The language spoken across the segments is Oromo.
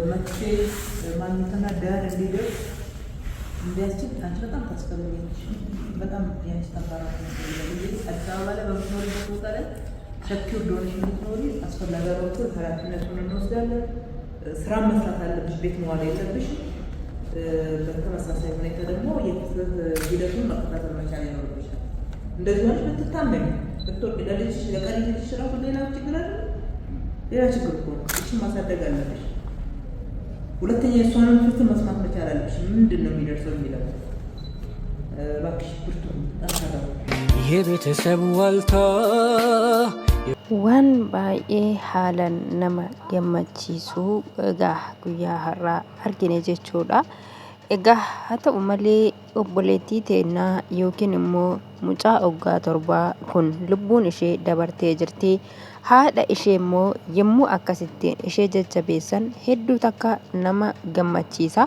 መፍትሄ ማግኘትና ዳር እንዲደርስ እንዲያስችል አንቺ በጣም ታስፈልጊያለሽ። በጣም የአንቺ ጠንካራ ያስፈልጋል። አዲስ አበባ ላይ በምትኖሪበት ቦታ ላይ ሰኪውር ሆነሽ እንድትኖሪ አስፈላጊ በኩል ኃላፊነቱን እንወስዳለን። ስራ መስራት አለብሽ፣ ቤት መዋል የለብሽም። በተመሳሳይ ሁኔታ ደግሞ የፍትህ ሂደቱን መከታተል መቻል ይኖርብሻል። እንደዚህ ሆነሽ ብትታመሚ ብትወርቂ ለልጅሽ ለቀሪ ልጅሽ ራሱ ሌላ ችግር አለ፣ ሌላ ችግር እኮ ነው። እሱን ማሳደግ አለብሽ። ሁለተኛ የእሷንም ፍትህ መስማት መቻል አለብሽ። ምንድን ነው የሚደርሰው የሚለው እባክሽ ብርቱ፣ ጠንካራ የቤተሰብ ዋልታ Waan baay'ee haalan nama gammachiisu egaa guyyaa har'aa argine jechuudha. Egaa haa ta'u malee obboleettii teennaa yookiin immoo mucaa waggaa torbaa kun lubbuun ishee dabartee jirti. Haadha ishee immoo yommuu akkasittiin ishee jajjabeessan hedduu takka nama gammachiisa.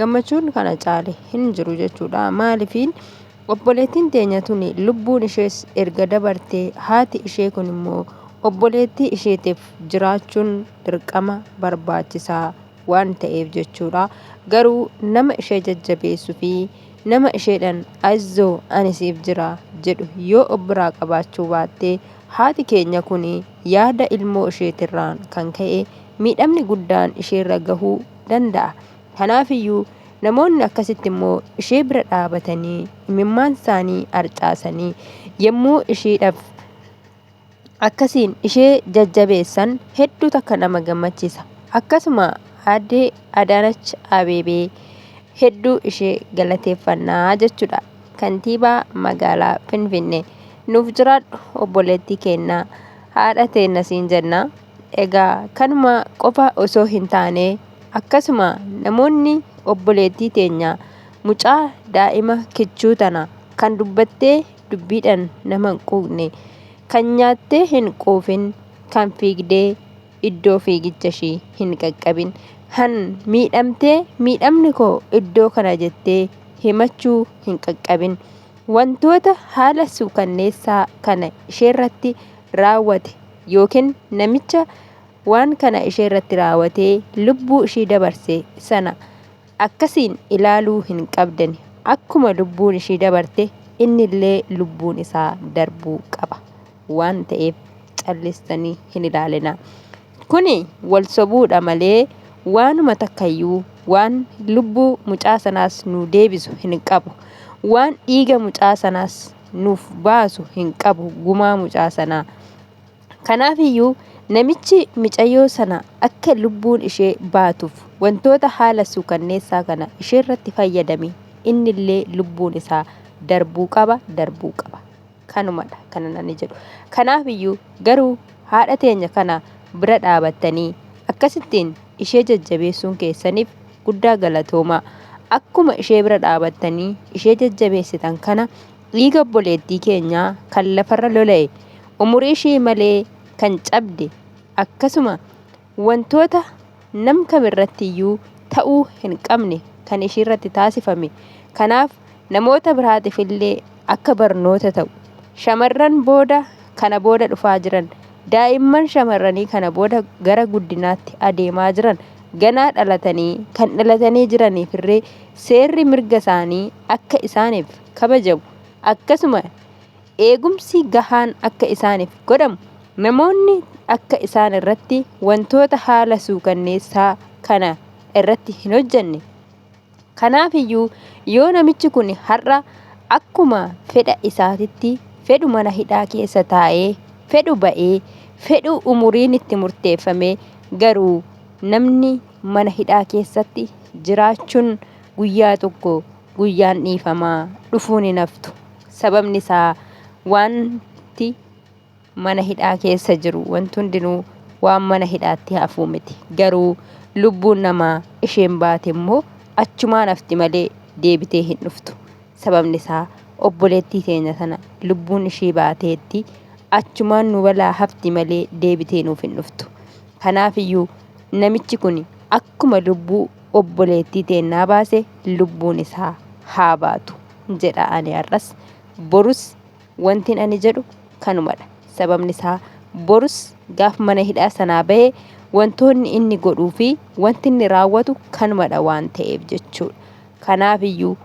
Gammachuun kana caale hin jiru jechuudha. Maaliifiin obboleettiin teenya tuni lubbuun ishees erga dabartee haati ishee kun immoo obboleettii isheetiif jiraachuun dirqama barbaachisaa waan ta'eef jechuudha. Garuu nama ishee jajjabeessu fi nama isheedhaan ayizoo ani siif jira jedhu yoo of biraa qabaachuu baatte haati keenya kun yaada ilmoo isheetirraan kan ka'e miidhamni guddaan isheerra gahuu danda'a. Kanaafiyyuu namoonni akkasitti immoo ishee bira dhaabatanii imimmaan isaanii harcaasanii yommuu isheedhaaf akkasiin ishee jajjabeessan hedduu takka nama gammachiisa. Akkasuma aaddee Adaanach Abeebee hedduu ishee galateeffannaa jechuudha. Kantiibaa magaalaa Finfinnee. Nuuf jiraadhu obboleettii keenya, haadha teenna siin jenna. Egaa kanuma qofa osoo hin taane akkasuma namoonni obboleettii teenya mucaa daa'ima kichuu tana kan dubbattee dubbiidhaan nama hin quuqne, kan nyaattee hin quufin, kan fiigdee iddoo fiigicha ishii hin qaqqabin, kan miidhamtee miidhamni koo iddoo kana jettee himachuu hin qaqqabin, wantoota haala suukanneessaa kana isheerratti raawwate yookiin namicha waan kana isheerratti raawwatee lubbuu ishii dabarse sana akkasiin ilaaluu hin qabdani. Akkuma lubbuun ishii dabarte innillee lubbuun isaa darbuu qaba waan ta'eef callistanii hin ilaalinaa. Kuni wal sobuudha malee waanuma takkayyuu waan lubbuu mucaa sanaas nu deebisu hin qabu. Waan dhiiga mucaa sanaas nuuf baasu hin qabu gumaa mucaa sanaa. Kanaafiyyuu namichi micayyoo sana akka lubbuun ishee baatuuf wantoota haala suukanneessaa kana isheerratti fayyadame innillee lubbuun isaa darbuu qaba darbuu qaba. Kanumadha kanan ani jedhu. Kanaafiyyuu garuu haadha teenya kana bira dhaabattanii akkasittiin ishee jajjabeessuun keessaniif guddaa galatoomaa. Akkuma ishee bira dhaabattanii ishee jajjabeessitan kana dhiiga obboleettii keenyaa kan lafarra lola'e umurii ishee malee kan cabde akkasuma wantoota nam kamirratti iyyuu ta'uu hin qabne kan ishiirratti taasifame. Kanaaf namoota biraatiif illee akka barnoota ta'u shamarran booda kana booda dhufaa jiran daa'imman shamarranii kana booda gara guddinaatti adeemaa jiran ganaa dhalatanii kan dhalatanii jiraniif illee seerri mirga isaanii akka isaaniif kabajamu akkasuma eegumsi gahaan akka isaaniif godhamu namoonni akka isaan irratti wantoota haala suukanneessaa kana irratti hin hojjenne. Kanaafiyyuu yoo namichi kun har'a akkuma fedha isaatitti fedhu mana hidhaa keessa taa'ee fedhu ba'ee fedhu umuriin itti murteeffame garuu namni mana hidhaa keessatti jiraachuun guyyaa tokko guyyaan dhiifamaa dhufuun hin haftu. Sababni isaa wanti mana hidhaa keessa jiru wanti hundinuu waan mana hidhaatti hafuu miti. Garuu lubbuun namaa isheen baate immoo achumaan hafti malee deebitee hin dhuftu. Sababni isaa obboleettii teenya sana lubbuun ishee baateetti achumaan nu balaa hafti malee deebitee nuuf hin dhuftu. Kanaafiyyuu namichi kun akkuma lubbuu obboleettii teennaa baase lubbuun isaa haa baatu jedha ani har'as. Borus wantin ani jedhu kanumadha. Sababni isaa borus gaaf mana hidhaa sanaa bahe Wantoonni inni godhuu fi wanti inni raawwatu kanumadha waan ta'eef jechuudha. Kanaaf iyyuu